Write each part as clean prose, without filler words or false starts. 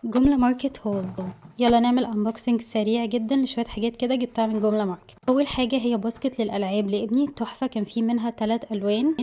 جملة ماركت haul. يلا نعمل unboxing سريع جدا لشوية حاجات كده جبتها من جملة ماركت. اول حاجة هي basket للالعاب لابني، تحفة. كان في منها 3 الوان،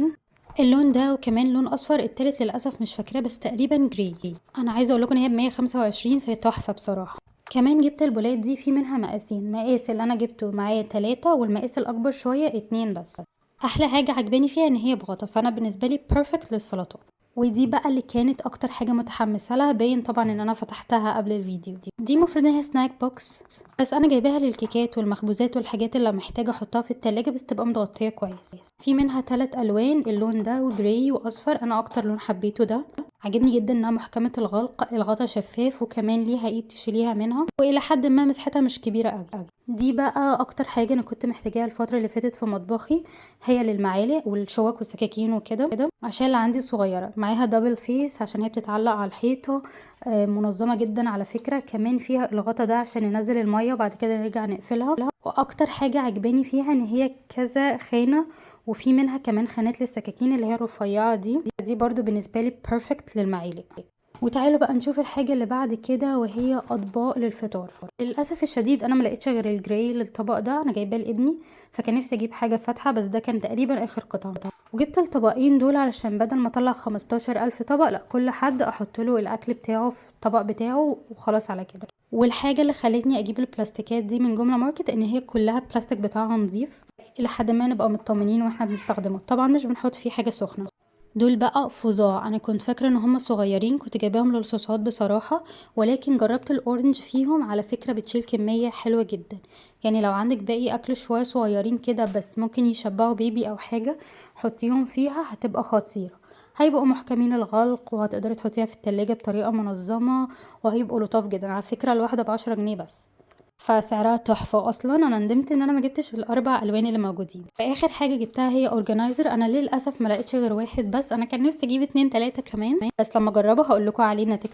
اللون ده وكمان لون اصفر، التالت للاسف مش فاكراه بس تقريبا gray. انا عايزه اقول لكم ان هي ب125، فهي تحفة بصراحة. كمان جبت البولات دي، في منها مقاسين، مقاس اللي انا جبته معايا 3 والمقاس الاكبر شوية 2 بس. احلى حاجة عجباني فيها ان هي بغطا، فانا بالنسبة لي perfect للسلطات. ودي بقى اللي كانت اكتر حاجة متحمسة لها، باين طبعا ان انا فتحتها قبل الفيديو. دي المفروض ان هي snack box، بس انا جايباها للكيكات والمخبوزات والحاجات اللي محتاجه احطها في التلاجة بس تبقى متغطيه كويس. في منها 3 الوان، اللون ده و gray واصفر. انا اكتر لون حبيته ده، عجبني جدا انها محكمة الغلق، الغطا شفاف وكمان ليها ايد تشيليها منها، والى حد ما مساحتها مش كبيرة قوي. دي بقى اكتر حاجة انا كنت محتاجاها الفترة اللي فاتت في مطبخي، هي للمعالق والشوك والسكاكين وكده، عشان اللي عندي صغيرة. معاها double face عشان هي بتتعلق على الحيطة، منظمة جدا على فكرة. كمان فيها الغطا ده عشان ننزل المية وبعد كده نرجع نقفلها. واكتر حاجة عجباني فيها ان هي كذا خانه، وفي منها كمان خانات للسكاكين اللي هي الرفيعة دي، دي برضو بالنسبة لي perfect للمعالق. وتعالوا بقى نشوف الحاجة اللي بعد كده، وهي أطباق للفطار. للأسف الشديد أنا ما لقيتش غير ال gray للطبق ده، أنا جايباه لابني، فكان نفسي أجيب حاجة فاتحة، بس ده كان تقريبا آخر قطعة. وجبت الطبقين دول علشان بدل ما أطلع 15,000 طبق، لأ كل حد أحط له الأكل بتاعه في الطبق بتاعه وخلاص على كده. والحاجة اللي خلتني أجيب البلاستيكات دي من جملة ماركت إن هي كلها بلاستيك بتاعها نظيف، إلى حد ما نبقى مطمنين واحنا بنستخدمه. طبعا مش بنحط فيه حاجة سخنة. دول بقى فظاع، انا كنت فاكره ان هم صغيرين، كنت جايباهم للصوصات بصراحة، ولكن جربت ال orange فيهم على فكرة بتشيل كمية حلوة جدا. لو عندك باقي اكل شوية صغيرين كده بس ممكن يشبعوا baby او حاجة، حطيهم فيها هتبقى خطيرة. هيبقوا محكمين الغلق وهتقدري تحطيها في التلاجة بطريقة منظمة، وهيبقوا لطاف جدا. على فكرة الواحدة ب10 جنيه بس، فسعرها تحفة. اصلا انا ندمت ان انا ما جبتش الاربع الوان اللي موجودين. فاخر حاجة جبتها هي organizer. انا للاسف ما لقيتش غير واحد بس، انا كان نفسي اجيب 2 3 كمان، بس لما اجربه هقول لكم عليه نتيجته.